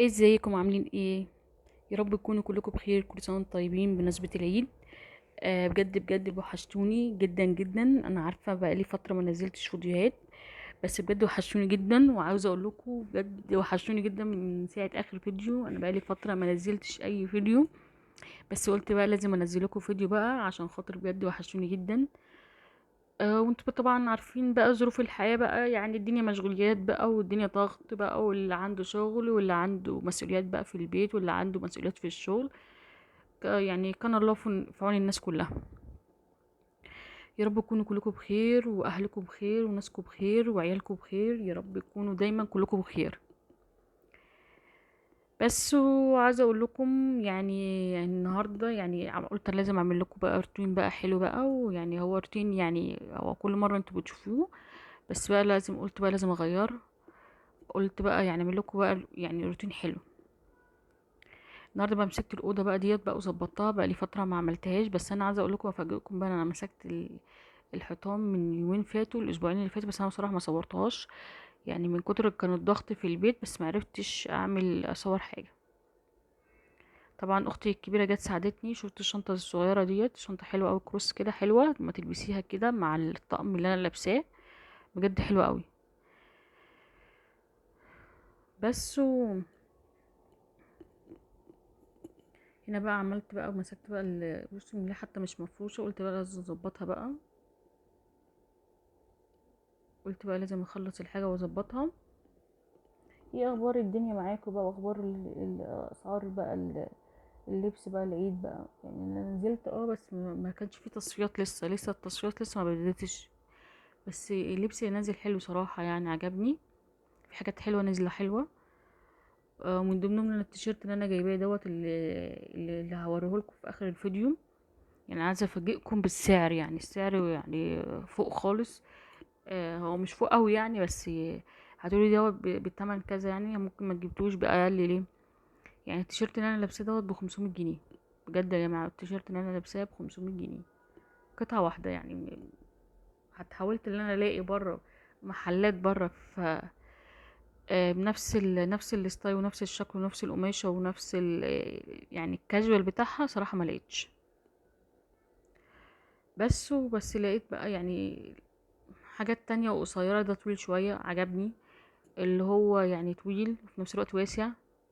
ازيكم عاملين ايه؟ يا رب تكونوا كلكم بخير، كل سنة وانتم طيبين بمناسبة العيد. بجد بجد وحشتوني جدا جدا. انا عارفه بقالي فترة ما نزلتش فيديوهات، بس بجد وحشتوني جدا، وعاوزه اقول لكم بجد وحشتوني جدا من ساعة اخر فيديو. انا بقالي فترة ما نزلتش اي فيديو، بس قلت بقى لازم انزل لكم فيديو بقى عشان خاطر بجد وحشتوني جدا. وانتوا طبعا عارفين بقى ظروف الحياة بقى، يعني الدنيا مشغوليات بقى، والدنيا ضغط بقى، واللي عنده شغل واللي عنده مسؤوليات بقى في البيت واللي عنده مسؤوليات في الشغل، يعني كان الله في عون الناس كلها. يا رب تكونوا كلكم بخير، واهلكم بخير، وناسكم بخير، وعيالكم بخير، يا رب تكونوا دايما كلكم بخير. بس وعايزه اقول لكم يعني النهارده قلت لازم اعمل لكم بقى روتين بقى حلو بقى، ويعني هو روتين يعني هو كل مرة انتوا بتشوفوه، بس بقى لازم قلت بقى لازم اغير، قلت بقى اعمل لكم بقى روتين حلو. النهارده بقى مسكت الاوضة بقى ديت بقى وظبطتها، بقى لي فترة ما عملتهاش، بس انا عايزه اقول لكم وافاجئكم بقى، انا مسكت الحيطان من يومين فاتوا، الاسبوعين اللي فاتوا، بس انا بصراحة ما صورتهاش من كتر كان الضغط في البيت، بس ما عرفتش اصور حاجة. طبعا اختي الكبيرة جت ساعدتني، شفت الشنطة الصغيرة ديت، شنطه حلوة قوي كروس كده حلوة، ما تلبسيها كده مع الطقم اللي انا لابساه، بجد حلوة قوي. بس و هنا بقى عملت بقى ومسكت بقى بصوا الملايه حتى مش مفروشه، قلت بقى لازم اظبطها بقى، قلت بقى لازم اخلص الحاجة واظبطها. ايه اخبار الدنيا معاكم بقى، واخبار الاسعار بقى، اللبس بقى العيد بقى؟ انا نزلت بس ما كانش في تصفيات لسه التصفيات لسه ما بدتش، بس اللبس اللي نازل حلو صراحة، عجبني، في حاجات حلوة نازله حلوة. من ضمنهم التيشيرت اللي انا جايباه دوت اللي هوريه لكم في اخر الفيديو. عايزه افاجئكم بالسعر، السعر فوق خالص، هو مش فوق قوي بس هتقولي دوت بالتمن كذا، ممكن ما تجيبتوش باقل ليه. التيشيرت اللي انا لابساه دوت ب500 جنيه، بجد يا جماعة التيشيرت اللي انا لابساه ب500 جنيه قطعه واحدة. حتى حاولت ان انا الاقي بره محلات بره بنفس نفس الستايل ونفس الشكل ونفس القماشه ونفس الكاجوال بتاعها، صراحة ما لقيتش. وبس لقيت بقى حاجات تانية وقصيرة، ده طويل شوية عجبني، اللي هو طويل وفي نفس الوقت واسع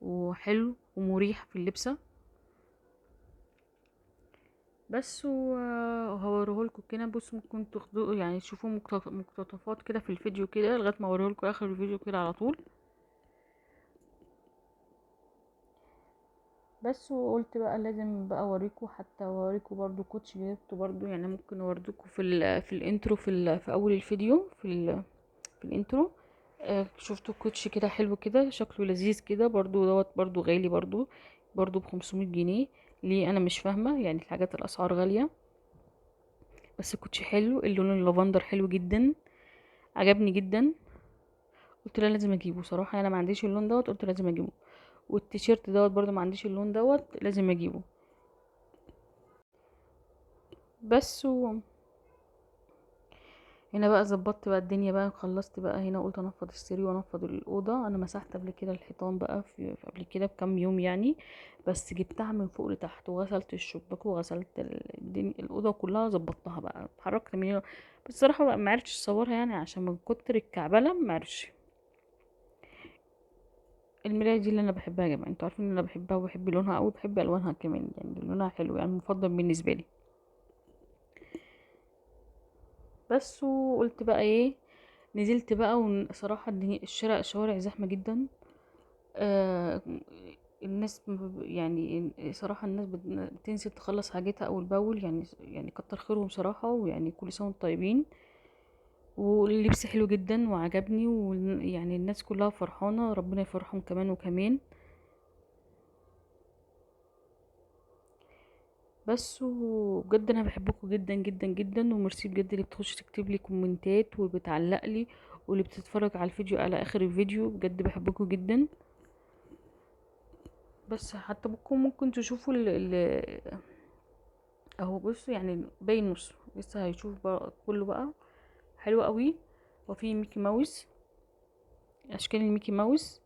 وحلو ومريح في اللبسة. بس وهوريهولكوا كده، بصوا ممكن تاخدوه تشوفوه مقتطفات كده في الفيديو كده لغاية ما اوريهولكوا اخر الفيديو كده على طول. بس وقلت بقى لازم بقى اوريكم، حتى اوريكم برضو كوتش جبته برضو، ممكن اوريكم في في ال intro، في في اول الفيديو، في في ال intro. شفتوا كوتش كده حلو كده، شكله لذيذ كده برضو، دوت برضو غالي برضو ب500 جنيه. ليه انا مش فاهمه، الحاجات الاسعار غالية، بس الكوتش حلو، اللون اللافندر حلو جدا، عجبني جدا، قلت لا لازم اجيبه صراحة، انا ما عنديش اللون دوت، قلت لازم اجيبه. والتيشيرت دوت برضو ما عنديش اللون دوت، لازم اجيبه. بس و هنا بقى ظبطت بقى الدنيا بقى، خلصت بقى هنا، قلت انفض السرير وانفض الاوضة. انا مسحت قبل كده الحيطان بقى في قبل كده بكام يوم بس جبتها من فوق لتحت، وغسلت الشباك وغسلت الدنيا، الاوضة كلها ظبطتها بقى، اتحركت من هنا. بس الصراحة بقى ما عرفتش اصورها عشان من كتر الكعبله ما عرفتش. المراية دي اللي انا بحبها يا جماعة، انتوا عارفين ان انا بحبها وبحب لونها قوي، وبحب الوانها كمان، لونها حلو، مفضل بالنسبة لي. بس وقلت بقى ايه، نزلت بقى، وصراحة الدنيا الشوارع زحمة جدا. الناس صراحة الناس بتنزل تخلص حاجتها اول باول، كتر خيرهم صراحة، ويعني كل سنة وانتم طيبين. واللبس حلو جدا وعجبني، الناس كلها فرحانة، ربنا يفرحهم كمان وكمان. بس وبجد انا بحبكم جدا جدا جدا، وميرسي بجد اللي بتخش تكتب لي كومنتات وبتعلق لي، واللي بتتفرج على الفيديو على اخر الفيديو، بجد بحبكم جدا. بس حتى ممكن تشوفوا اهو، بصوا باين نص لسه هيشوف بقى كله بقى حلو قوي. وفي ميكي ماوس، اشكال الميكي ماوس،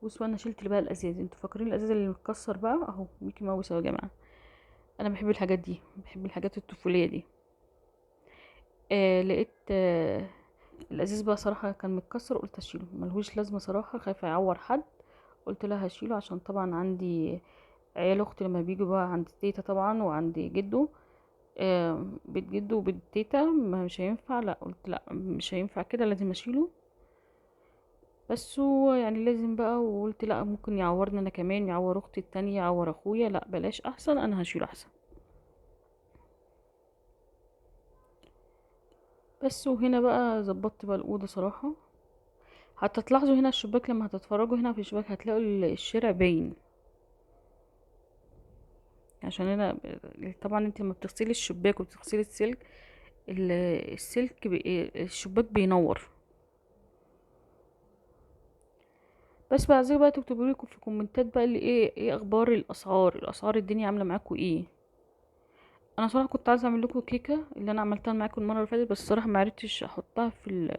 بصوا انا شلت بقى الازاز، انتوا فاكرين الازاز اللي متكسر بقى اهو، ميكي ماوس اهو يا جماعة. انا بحب الحاجات دي، بحب الحاجات الطفولية دي. لقيت الازاز بقى صراحة كان متكسر، قلت اشيله ملهوش لازمه صراحة، خايفة يعور حد، قلت لها هشيله عشان طبعا عندي عيال اختي لما بيجوا بقى عند تيتا طبعا وعند جدو، بيت جدو وبيت تيتا، مش هينفع، لا قلت لا مش هينفع كده، لازم اشيله. بس هو يعني لازم بقى، وقلت لا ممكن يعورني انا كمان، يعور اختي التانية، يعور اخويا، لا بلاش احسن، انا هشيله احسن. بس وهنا بقى ظبطت بقى الاوضة صراحة. حتى تلاحظوا هنا الشباك، لما هتتفرجوا هنا في الشباك هتلاقوا الشارع باين، عشان هنا طبعا انت لما بتغسلي الشباك وبتغسلي السلك، السلك الشباك بينور. بس بقى عايزاكم بقى تكتبوا لي في الكومنتات بقى اللي ايه اخبار الاسعار، الاسعار الدنيا عامله معاكم ايه. انا صراحة كنت عايزه اعمل لكم كيكة اللي انا عملتها معاكم المرة اللي فاتت، بس صراحة ما عرفتش احطها في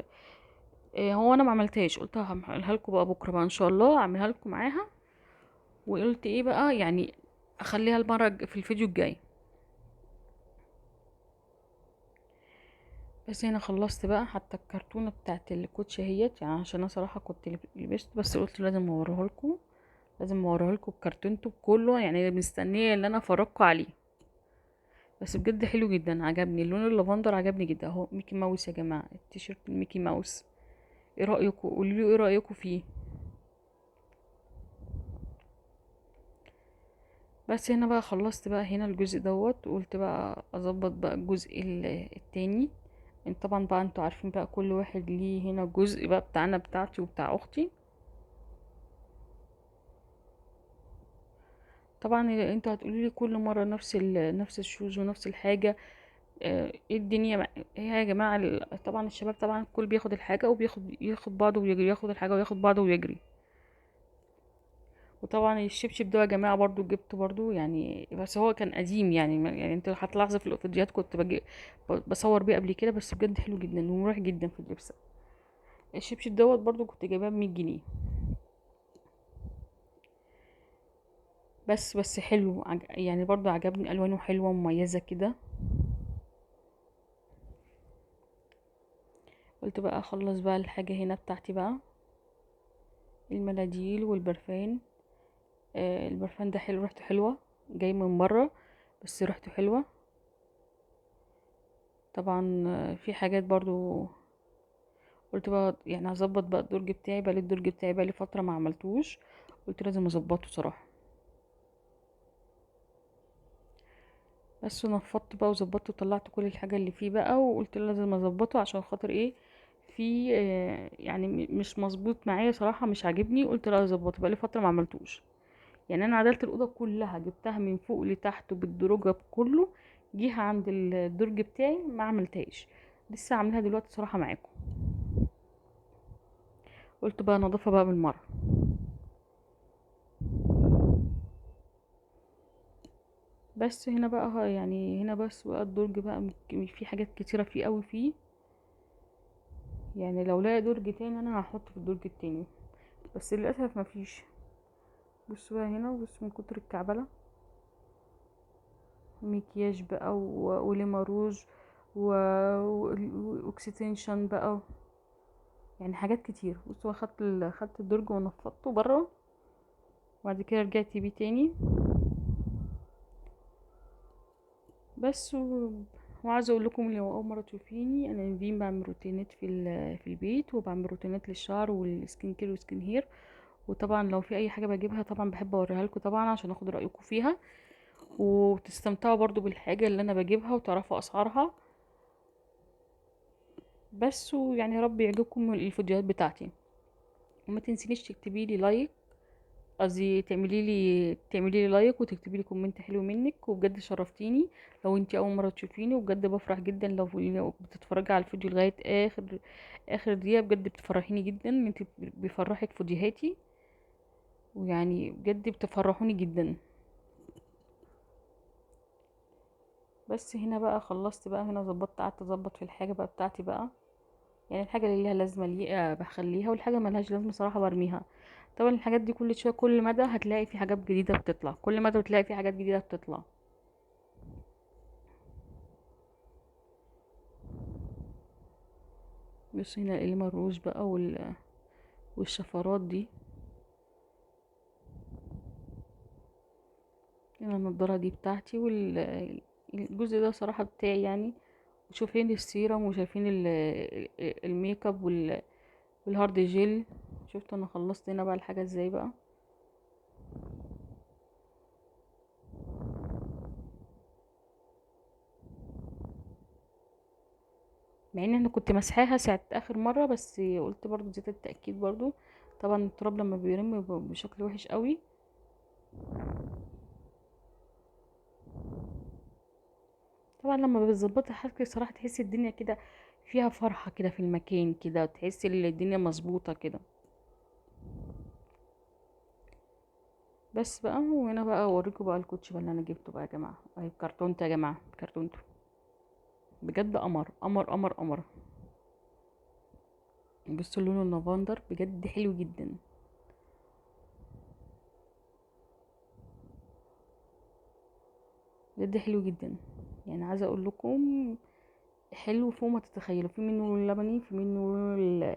إيه، هو انا ما عملتهاش، قلت هعملها لكم بقى بكره بقى ان شاء الله، اعملها لكم معاها. وقلت ايه بقى يعني اخليها المرة في الفيديو الجاي. بس هنا خلصت بقى حتى الكرتونه بتاعت الكوتش اهيت، عشان انا صراحة كنت لبست، بس قلت لازم اوريها لكم، لازم اوريها لكم بكرتونته بكله، مستنيه اللي انا افرجكم عليه. بس بجد حلو جدا، عجبني اللون اللافندر، عجبني جدا اهو. ميكي ماوس يا جماعة، التيشيرت ميكي ماوس، ايه رايكم؟ قولوا لي ايه رايكم فيه. بس هنا بقى خلصت بقى هنا الجزء دوت، وقلت بقى اظبط بقى الجزء التاني. انت طبعا بقى انتوا عارفين بقى كل واحد ليه هنا جزء بقى بتاعنا، بتاعتي وبتاع اختي. طبعا انتوا هتقولوا لي كل مرة نفس الشوز ونفس الحاجة، ايه الدنيا ايه يا جماعة؟ طبعا الشباب طبعا الكل بياخد الحاجة وبياخد، ياخد بعضه ويجري، ياخد الحاجة وياخد بعضه ويجري. وطبعا الشبشب ده يا جماعة برضو جبته برضو، بس هو كان قديم، انتوا هتلاحظوا في الفيديوهات كنت بصور بيه قبل كده، بس بجد حلو جدا ومريح جدا في اللبس. الشبشب دوت برضو كنت جايباه بمية جنيه بس حلو، برضو عجبني، الوانه حلوة ومميزة كده. قلت بقى اخلص بقى الحاجة هنا بتاعتي بقى، المناديل والبرفان. البرفان ده حلو، ريحته حلوة، جاي من بره بس ريحته حلوة. طبعا، في حاجات برضو قلت بقى هظبط بقى الدرج بتاعي، بقى الدرج بتاعي بقى لي فترة ما عملتوش، قلت لازم اظبطه صراحة. بس نفضت بقى وظبطته وطلعت كل الحاجة اللي فيه بقى، وقلت لازم اظبطه عشان خاطر ايه، في، مش مظبوط معايا صراحة، مش عاجبني، قلت لا اظبطه، بقى لي فترة ما عملتوش. انا عدلت الاوضة كلها، جبتها من فوق لتحت وبالدرجه بكله، جيها عند الدرج بتاعي ما عملتهاش، لسه عاملاها دلوقتي صراحة معاكم. قلت بقى نضيفها بقى بالمرة. بس هنا بقى هنا بس بقى الدرج بقى في حاجات كتيرة فيه قوي فيه، لو لقى درج تاني انا هحط في الدرج التاني، بس للاسف مفيش. بصوا بقى هنا، بصوا من كتر الكعبله، مكياج بقى ولما روج واكستنشن بقى، حاجات كتير. بصوا خدت الدرج ونفضته بره، وبعد كده رجعت بيه تاني. بس وعايزه اقول لكم لو اول مرة تشوفيني، انا نيفين، بعمل روتينات في البيت، وبعمل روتينات للشعر والسكين كير والسكين هير، وطبعا لو في اي حاجة بجيبها طبعا بحب اوريها لكم طبعا عشان اخد رايكم فيها، وتستمتعوا برضو بالحاجة اللي انا بجيبها وتعرفوا اسعارها. بس ويعني رب يعجبكم الفيديوهات بتاعتي، وما تنسينيش تكتبي لي like، قصدي تعملي لي like وتكتبي لي comment حلو منك، وبجد شرفتيني لو انتي اول مرة تشوفيني، وبجد بفرح جدا لو بتتفرجي على الفيديو لغاية اخر دقيقة، بجد بتفرحيني جدا ان انتي بيفرحك فيديوهاتي، ويعني بجد بتفرحوني جدا. بس هنا بقى خلصت بقى، هنا ظبطت، قعدت اظبط في الحاجة بقى بتاعتي بقى، الحاجة اللي ليها لازمه ليه بخليها، والحاجة ملهاش لازمه صراحة برميها. طبعا الحاجات دي كل شوية كل مدى هتلاقي في حاجات جديدة بتطلع، كل مدى بتلاقي في حاجات جديدة بتطلع. بصوا هنا القلم الروج بقى والشفرات دي. هنا النضارة دي بتاعتي، والجزء ده صراحة بتاعي يعني. وشوفين السيرم وشايفين ال make up وال hard gel. شفتوا انا خلصت هنا بقى الحاجة ازاي بقى. مع ان انا كنت مسحاها ساعة اخر مرة، بس قلت برضو زيادة التأكيد برضو. طبعا التراب لما بيرم بشكل وحش قوي. طبعا لما بتظبطي حاجتك صراحة تحسي الدنيا كده فيها فرحة كده في المكان كده، تحسي الدنيا مظبوطة كده. بس بقى. وهنا بقى اوريكم بقى الكوتش بقى اللي انا جبته بقى يا جماعة، اهي كرتونته يا جماعة، كرتونته بجد قمر قمر قمر قمر. بصوا لون اللافندر بجد حلو جدا. بجد حلو جدا، يعني عايزه اقول لكم حلو فوق ما تتخيلوا. في منه لون لبني، في منه لون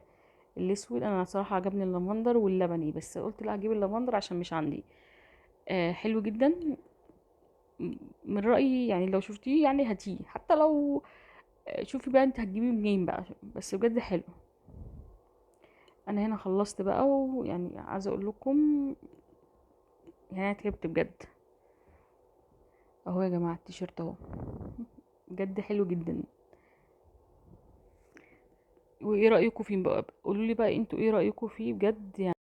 الاسود. انا صراحة عجبني اللافندر واللبني، بس قلت لا اجيب اللافندر عشان مش عندي. حلو جدا من رايي، يعني لو شفتيه يعني هاتيه، حتى لو شوفي بقى انت هتجيبيه منين بقى، بس بجد حلو. انا هنا خلصت بقى، ويعني عايزه اقول لكم يعني انا تعبت بجد. اهو يا جماعة التيشيرت اهو بجد حلو جدا. وايه رايكم فيه بقى؟ قولوا لي بقى انتوا ايه رايكم فيه بجد يعني.